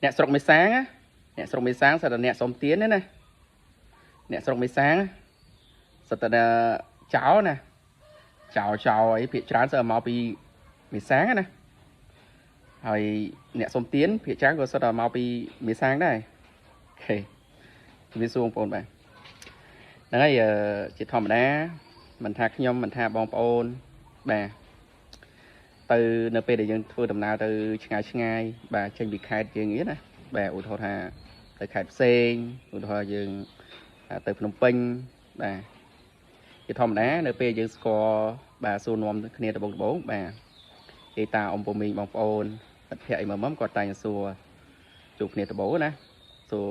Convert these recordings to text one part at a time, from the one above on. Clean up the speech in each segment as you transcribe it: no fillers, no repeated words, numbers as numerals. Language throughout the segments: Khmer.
អ្នកស្រុកមេសាងណាអ្នកស្រុកមេសាងសិតតែអ្នកសុំទានណាអ្នកស្រុកមេសាងសិតតែចោលណាចោលចោលអីភាគច្រើនសិតតែមកពីមេសាងណាហើយអ្នកសុំទានភាគច្រើនក៏សិតតែមកពីមេសាងដែរ OK ជំរាបសួរបងប្អូនបាទហ្នឹងហើយជាធម្មតាមិនថាខ្ញុំមិនថាបងប្អូនបាទទៅនៅពេលដែលយើងធ្វើដំណើរទៅឆ្ងាយឆ្ងាយបាទចេញពីខេត្តយើងនេះណាបាទឧទាហរណ៍ថាទៅខេត្តផ្សេងឧទាហរណ៍យើងទៅភ្នំពេញបាទជាធម្មតានៅពេលយើងស្គាល់បាទសួរនាំគ្នាដំបូងដំបូងបាទគេតាអ៊ំពូមីងបងប្អូនមិត្តភ័ក្តិអីមកគាត់តែងសួរជួបគ្នាដំបូងណាសួរ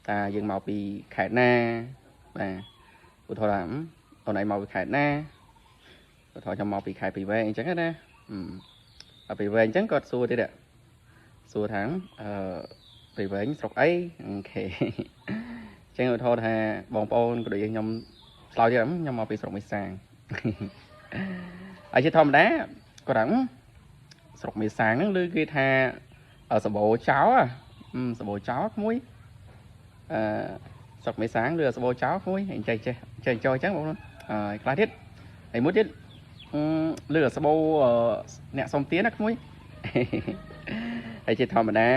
តាយើងមកពីខេត្តណាបាទឧទាហរណ៍ថាអូនឯងមកពីខេត្តណាឧទាហរណ៍ខ្ញុំមកពីខេត្តពីវែងអញ្ចឹងណាអឺពីវែងអញ្ចឹងគាត់សួរទៀតសួរថាអឺពីវែងស្រុកអី OK អញ្ចឹងឧទាហរណ៍ថាបងប្អូនក៏ដូចខ្ញុំឆ្លើយទៀតខ្ញុំមកពីស្រុកមេសាងហើយជាធម្មតាគាត់ថាស្រុកមេសាងហ្នឹងឮគេថាសបោចោសបោចោក្មួយអឺស្រុកមេសាងឬសបោចោក្មួយអញ្ចេះចេះចេះចោអញ្ចឹងបងប្អូនហើយខ្លះទៀតហើយមួយទៀតឬសបោអ្នកសុំទានណាក្មួយហើយជាធម្មតា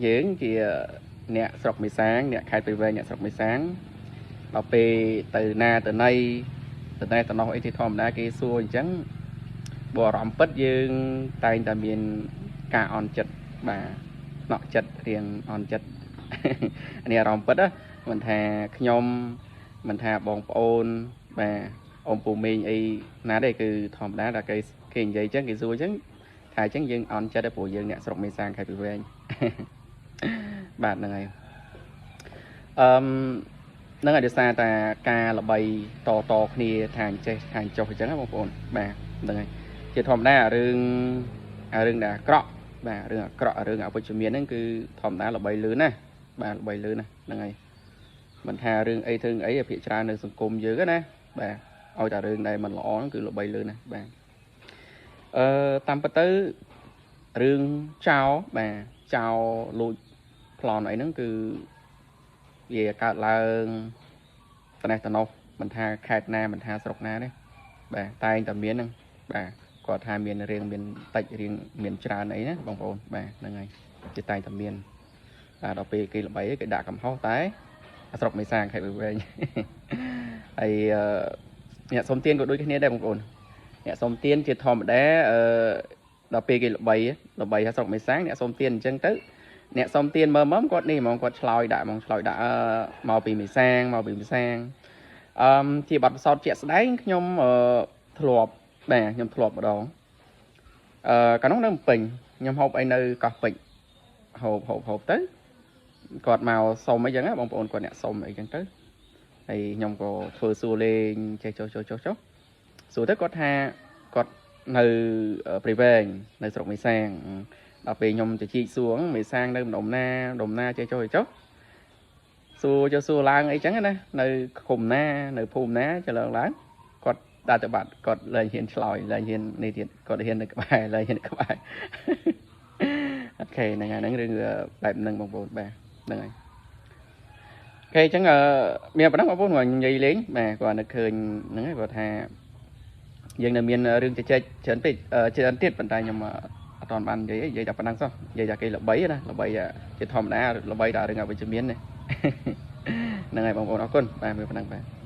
យើងជាអ្នកស្រុកមេសាងអ្នកខេត្តព្រៃវែងអ្នកស្រុកមេសាងដល់ពេលទៅណាទៅណីទៅណែទៅណោះអីជាធម្មតាគេសួរអញ្ចឹងបើអារម្មណ៍ពិតយើងតែងតែមានការអន់ចិត្តបាទថ្នាក់ចិត្តរៀងអន់ចិត្តនេះអារម្មណ៍ពិតណាមិនថាខ្ញុំមិនថាបងប្អូនបាទអ៊ំពូមីងអីណាទេគឺធម្មតាតែគេគេនិយាយអញ្ចឹងគេសួរអញ្ចឹងថាអញ្ចឹងយើងអន់ចិត្តទេព្រោះយើងអ្នកស្រុកមេសាងខេត្តព្រៃវែងបាទហ្នឹងហើយអឺហ្នឹងហើយដោយសារតែការល្បីតតគ្នាថាអញ្ចេះថាអញ្ចោះអញ្ចឹងណាបងប្អូនបាទហ្នឹងហើយជាធម្មតារឿងរឿងដែលអាក្រក់បាទរឿងអាក្រក់រឿងអវិជ្ជមានហ្នឹងគឺធម្មតាល្បីលឿនណាបាទល្បីលឿនណាហ្នឹងហើយមិនថារឿងអីធ្វើអីភាគច្រើននៅសង្គមយើងណាបាទឲ្យតែរឿងដែលមិនល្អហ្នឹងគឺល្បីលឿនណាបាទអឺតាមពិតទៅរឿងចោលបាទចោលលួចប្លន់អីហ្នឹងគឺវាកើតឡើងត្នេះត្នោះមិនថាខេត្តណាមិនថាស្រុកណាទេបាទតែងតែមានហ្នឹងបាទគាត់ថាមានរឿងមានតិចរឿងមានច្រើនអីណាបងប្អូនបាទហ្នឹងហើយជាតែងតែមានបាទដល់ពេលគេល្បីគេដាក់កំហុសតែស្រុកមេសាងខេត្តវែងហើយអ្នកសុំទានក៏ដូចគ្នាដែរបងប្អូនអ្នកសុំទានជាធម្មតាអឺដល់ពេលគេល្បីល្បីថាស្រុកមេសាងអ្នកសុំទានអញ្ចឹងទៅអ្នកសុំទានមើមគាត់នេះហ្មងគាត់ឆ្លើយដាក់ហ្មងឆ្លើយដាក់មកពីមេសាងមកពីមេសាងអឺជាបទពិសោធន៍ជាក់ស្ដែងខ្ញុំអឺធ្លាប់បាទខ្ញុំធ្លាប់ម្ដងអឺកាលនោះនៅភ្នំពេញខ្ញុំហូបអីនៅកោះពេជ្រហូបហូបហូបទៅគាត់មកសុំអីចឹងណាបងប្អូនគាត់អ្នកសុំអីចឹងទៅហើយខ្ញុំក៏ធ្វើសួរលេងចេះចុះចុះចុះចុះសួរទៅគាត់ថាគាត់នៅព្រៃវែងនៅស្រុកមេសាងដល់ពេលខ្ញុំទៅជីកសួរមេសាងនៅម្ដុំណាម្ដុំណាចេះចុះចុះសួរចុះសួរឡើងអីចឹងណានៅឃុំណានៅភូមិណាចឡើងឡើងគាត់ដាក់ទៅបាត់គាត់លែងហ៊ានឆ្លើយលែងហ៊ាននេះទៀតគាត់ហ៊ាននៅក្បែរលែងហ៊ានក្បែរ OK ហ្នឹងហើយហ្នឹងរឿងបែបហ្នឹងបងប្អូនបាទហ្នឹងហើយ OK អញ្ចឹងមានប៉ុណ្ណឹងបងប្អូនគាត់និយាយលេងបាទគាត់នៅឃើញហ្នឹងហើយគាត់ថាយើងនៅមានរឿងជជែកច្រើនពេកច្រើនទៀតប៉ុន្តែខ្ញុំអត់ទាន់បាននិយាយនិយាយតែប៉ុណ្ណឹងសោះនិយាយតែគេល្បីណាល្បីជាធម្មតាល្បីតែរឿងអវិជ្ជមាននេះហ្នឹងហើយបងប្អូនអរគុណបាទមានប៉ុណ្ណឹងបាទ។